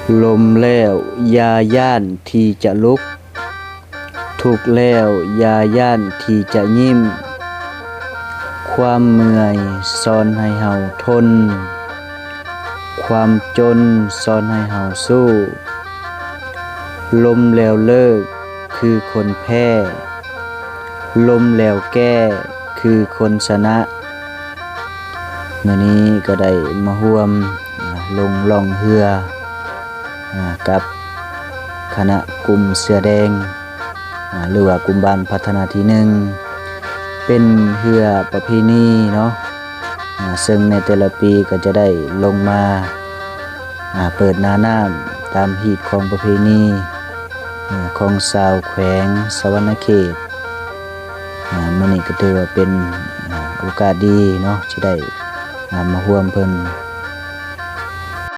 ລົ້ມແລ້ວຢ່າຢ້ານທີ່ຈະລຸກ, ທຸກແລ້ວຢ່າຢ້ານທີ່ຈະຍິ້ມ, ຄວາມເມື່ອຍສອນໃຫ້ເຮົາທົນ, ຄວາມຈົນສອນໃຫ້ເຮົາສູ້. ລົ້ມແລ້ວເລີກຄືຄົນແພ້, ລົ້ມແລ້ວແກ້ຄືຄົນຊະນະ. ມື້ນີ້ກໍໄດ້ມາຮ່ວມ ອາ ລົງລ່ອງເຮືອ ອາ ກັບຄະນະກຸ່ມເສືອແດງ ອາ ຫຼືວ່າກຸ່ມບ້ານພັດທະນາທີໜຶ່ງ ເປັນເຮືອປະເພນີເນາະ ອາ ເຊິ່ງໃນແຕ່ລະປີກໍຈະໄດ້ລົງມາ ອາ ເປີດໜ້ານ້ຳຕາມຮີດຄອງປະເພນີ ອາ ຂອງຊາວແຂວງສະຫວັນນະເຂດ. ອາ ມື້ນີ້ກໍຖືວ່າເປັນ ອາ ໂອກາດດີເນາະ ທີ່ໄດ້ ອາ ມາຮ່ວມເພິ່ນ